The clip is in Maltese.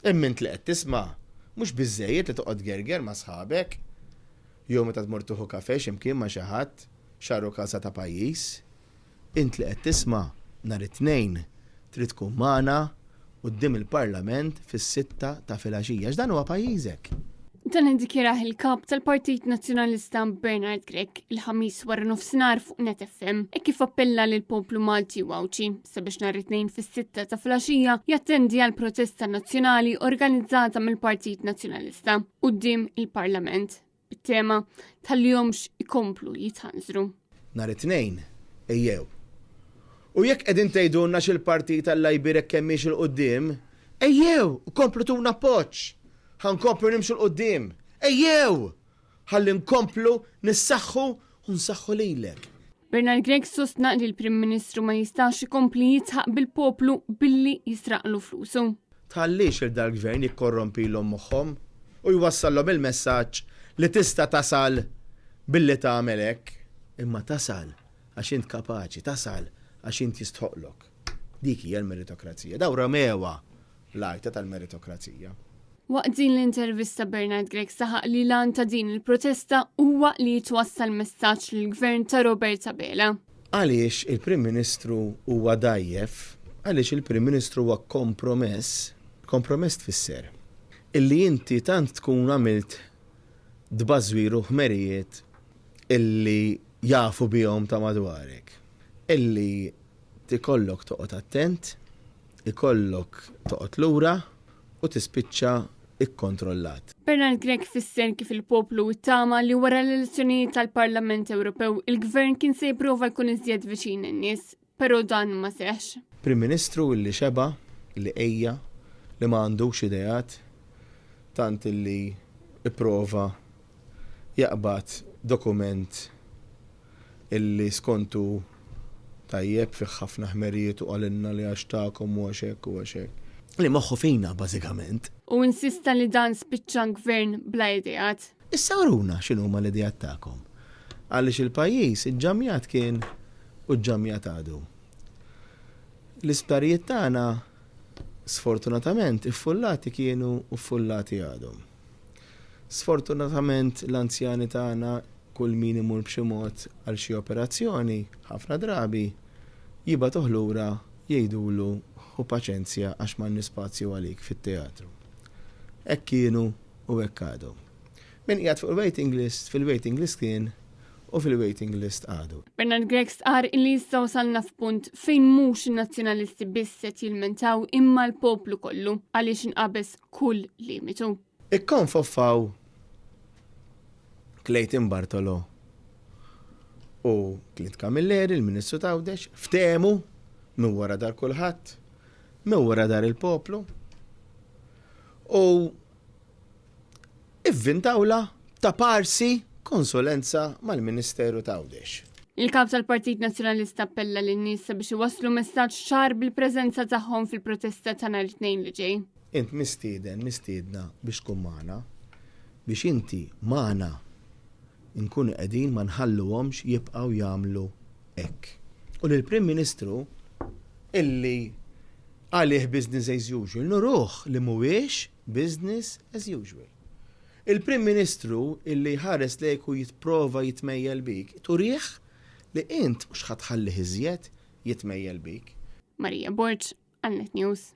Imma int li qed tisma', mhux biżżejjed li toqgħod tgerger ma' sħabek, jew meta tmur tieħu kafè xi mkien ma' xi ħadd, x'għarukaża ta' pajjiż. Int li qed tisma', nhar it-Tnejn trid tkun magħna quddiem il-Parlament fis-sitta ta' filgħaxija, għax dan huwa pajjiżek. Dan iddikjarah il-Kap tal-Partit Nazzjonalista Bernard Grech il-Ħamis wara nofsinhar fuq Net FM hekk kif appella lill-poplu Malti u Għawdxi sabiex nhar it-Tnejn fis-sitta ta' filgħaxija jattendi għal protesta nazzjonali organizzata mill-Partit Nazzjonalista quddiem il-Parlament bit-tema tħallihomx ikomplu jitħanżru. Nhar it-Tnejn ejjew. U jekk qegħdin tgħidulna x'il-partit Alla jbierek kemm miexi 'l quddiem, ejjew u komplu tuna appoġġ. Ħa nkomplu nimxu 'l quddiem. Ejjew! Ħalli nkomplu nissaħħu u nsaħħu lilek. Bernard Grech sostna li l-Prim Ministru ma jistax ikompli jidħaq bil-poplu billi jisraqlu flusu. Tħallix lil dal-Gvern jikkorrompilhom moħħhom u jwassallhom il-messaġġ li tista' tasal billi tagħmel hekk. Imma tasal għax int kapaċi, tasal għax int jistħoqqlok. Dik hija l-meritokrazija. Dawn ramewha l-għajta tal-meritokrazija. Waqt din l-intervista Bernard Grech saħaq li l-għan ta' din il-protesta huwa li jitwassal messaġġ lill-Gvern ta' Robert Abela. Għaliex il-Prim Ministru huwa dgħajjef, għaliex il-Prim Ministru huwa kompromess, kompromess tfisser illi inti tant tkun għamilt tbażwir u ħmerijiet illi jafu bihom ta' madwarek, illi ikollok toqgħod attent, ikollok toqgħod lura u tispiċċa ikkontrollat. Bernard Grech fisser kif il-poplu ttama li wara l-elezzjonijiet tal-Parlament Ewropew il-Gvern kien se jipprova jkun iżjed viċin in-nies, però dan ma seħħx. Prim Ministru illi xeba', li għejja, li ma għandux ideat, tant illi pprova jaqbad dokument illi skont hu tajjeb fih ħafna ħmerijiet u qalilna li għax tagħkom u għax hekk u għax hekk. Li moħħu fina bażikament. U insista li dan spiċċa gvern bla ideat. Issa uruna x'inhuma l-ideat tagħkom. Għaliex il-pajjiż iġġammjat kien u ġġammjat għadu. L-isptarijiet tagħna sfortunatament iffullati kienu u ffullati għadhom. Sfortunatament l-anzjani tagħna kull min imur b'xi mod għal xi operazzjoni, ħafna drabi jibagħtuh lura jgħidulu ħu paċenzja għax m'għandniex spazju għalik fit-teatru. Hekk kienu u hekk għadhom. Min qiegħed fuq il-waiting list, fil-waiting list kien u fil-waiting list għadu. Bernard Grech stqarr illi issa wasalna f'punt fejn mhux in-Nazzjonalisti biss qed jilmentaw imma l-poplu kollu għaliex inqabeż kull limitu. Ikkonfoffaw Clayton Bartolo u Clint Camilleri, il-Ministru t'Għawdex, ftehmu minn wara dar kulħadd, minn wara dar il-poplu u ivvintawla ta' parsi konsulenza mal-Ministeru t'Għawdex. Il-Kap tal-Partit Nazzjonalista appella lin-nies sabiex iwasslu messaġġ ċar bil-preżenza tagħhom fil-protesta ta' nhar it-Tnejn li ġej. Int mistieden, mistiedna biex tkun magħna, biex inti magħna nkunu qegħdin ma nħalluhomx jibqgħu jagħmlu hekk. U lill-Prim Ministru illi għalih business as usual, nuruh li mhuwiex business as usual. Il-Prim Ministru illi jħares lejk u jipprova jitmejjel bik, turih li int mhux ħa tħallih iżjed jitmejjel bik. Maria Borg, għal Net News.